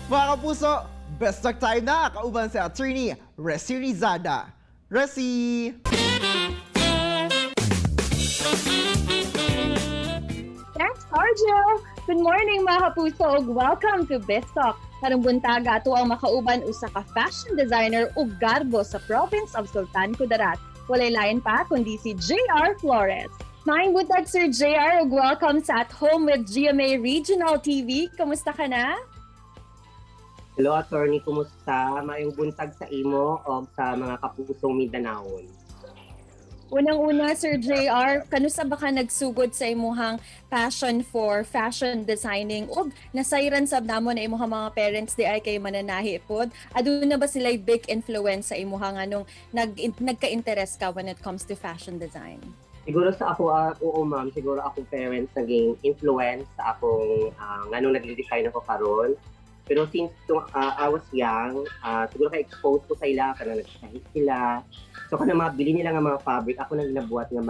Mga kapuso, Best Talk tayo na kauban si Attorney Resi Rizada. Resi! Thanks, Arjo! Good morning, mga kapuso, ug welcome to Best Talk. Karong buntaga ato ang makauban usa ka fashion designer ug garbo sa province of Sultan Kudarat. Walay lain pa kundi si JR Flores. Maayong buntag, Sir JR, ug welcome sa At Home with GMA Regional TV. Kamusta ka na? Hello, Attorney, kumusta? Maayong buntag sa imo o sa mga kapusong Mindanaon. Unang-una, Sir JR, kanusa ba ka nagsugod sa imuhang passion for fashion designing ug nasayran sab namo na imuhang mga parents diay kay mananahi pod? Aduna ba sila big influence sa imuhang anong nagka-interest ka when it comes to fashion design? Siguro sa ako, oo ma'am, siguro akong parents naging influence sa akong nganong nagde-design ako karon. Pero since I was young, siguro kay exposed ko sa ila, kanang nagsahi sila. So kanang mga bili nila nga mga fabric, ako nang ginabuhat nga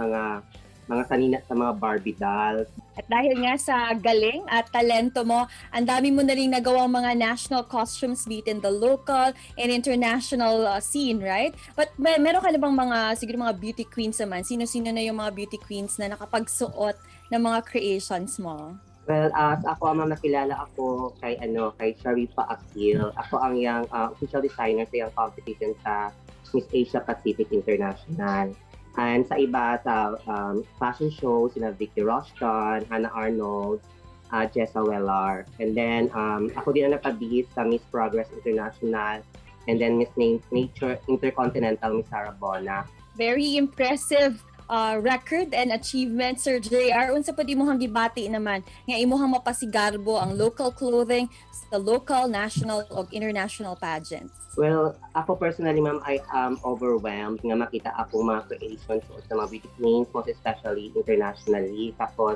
mga sanina sa mga Barbie dolls. At dahil nga sa galing at talento mo, ang dami mo na rin nagawang mga national costumes, be it in the local and international scene, right? But meron ka na bang mga, siguro mga beauty queens naman? Sino-sino na yung mga beauty queens na nakapagsuot ng mga creations mo? Well, as ako ang nakilala ako kay ano kay Sharifa Akil. Ako ang yang official designer sa iyang competition sa Miss Asia Pacific International. And sa iba sa fashion show sina Vicky Rushton, Hannah Arnold, Jessa Wellar. And then ako din ang nakabihis sa Miss Progress International and then Miss Nature Intercontinental, Miss Sarah Bona. Very impressive record and achievement, Sir JR. Unsa pud imong gibati naman nga imuhang mapasigarbo ang local clothing sa local, national ug international pageants? Well, ako personally, ma'am, I am overwhelmed nga makita ako mga creations sa mga beauty queens, most especially internationally. Tapos,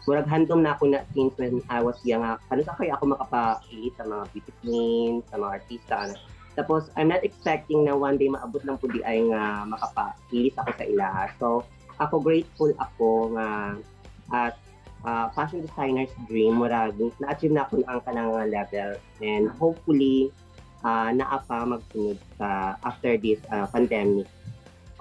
murag handom na ako na since when I was young. Kano sa kaya ako makapailit sa mga beauty queens, sa mga artista. Ano. Tapos, I'm not expecting na one day maabot lang po diay nga makapailis ako sa ilaha. So, ako grateful ako nga as fashion designer's dream, murag na-achieve na ako ang kanang level. And hopefully, naa pa magsunod sa after this pandemic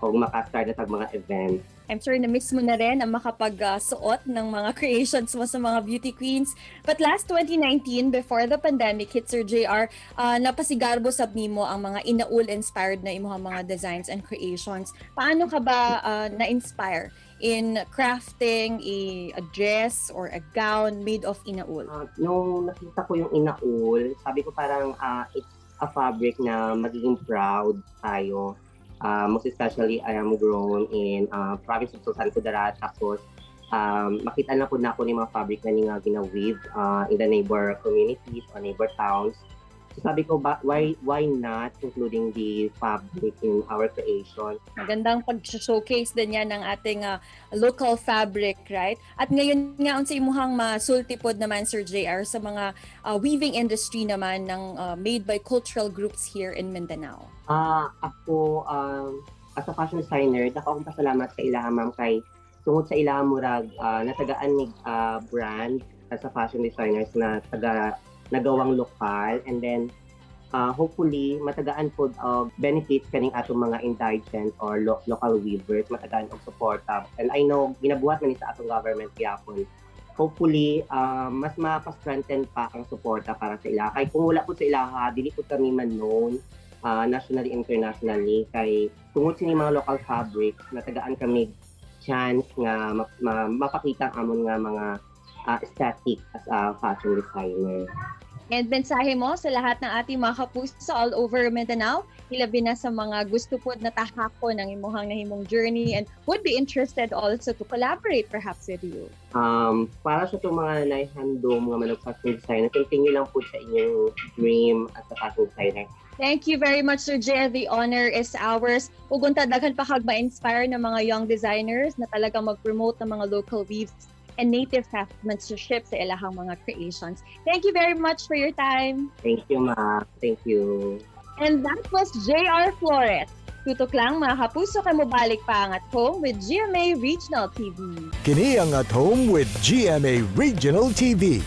kung maka-start na tag mga events. I'm sure na-miss mo na rin ang makapag-suot ng mga creations mo sa mga beauty queens. But last 2019, before the pandemic hit, Sir JR, napasigarbo sab nimo ang mga inaul-inspired na imuhang mga designs and creations. Paano ka ba na-inspire in crafting a dress or a gown made of inaul? Nung nakita ko yung inaul, sabi ko parang it's a fabric na magiging proud tayo. Most especially, I am grown in province of Sultan Kudarat. Tapos, makita na po na ako ni mga fabric na nga gina-weave in the neighbor communities or neighbor towns. So sabi ko, ba, why not including the fabric in our creation? Magandang pag-showcase din yan ng ating local fabric, right? At ngayon nga, unsa imuhang masulti pod naman, Sir JR, sa mga weaving industry naman ng made by cultural groups here in Mindanao? Ako, as a fashion designer, dako akong pasalamat sa ilaha, ma'am, kay tungod sa ilaha murag natagaan ni brand as a fashion designers na taga nagawang lokal, and then hopefully matagaan pod og benefits kaning atong mga indigent or local weavers, matagaan og suporta, and I know ginabuhat man ni sa atong government gyapon. Hopefully mas mapa-strengthen pa ang suporta para sa ilaha, kay kung wala pud sa ilaha, dili pud kami man known nationally, internationally, kay tungod sini mga local fabrics natagaan kami chance nga mapakita ang amon nga mga aesthetic as a fashion designer. And mensahe mo sa lahat ng ating mga kapuso all over Mindanao, hilabi na sa mga gusto pod na tahakon ang imuhang nahimong journey and would be interested also to collaborate perhaps with you? Para sa itong mga naihandom nga manag fashion designer, continue lang po sa inyong dream as a fashion designer. Thank you very much, Sir Jer. The honor is ours. Ug unta daghan pa kag ma-inspire ng mga young designers na talagang mag-promote ng mga local weaves and native craftsmanship sa ilahang mga creations. Thank you very much for your time. Thank you, ma'am. Thank you. And that was JR Flores. Tutok lang, mga kapuso, kay mobalik pa ang At Home with GMA Regional TV. Kini ang At Home with GMA Regional TV.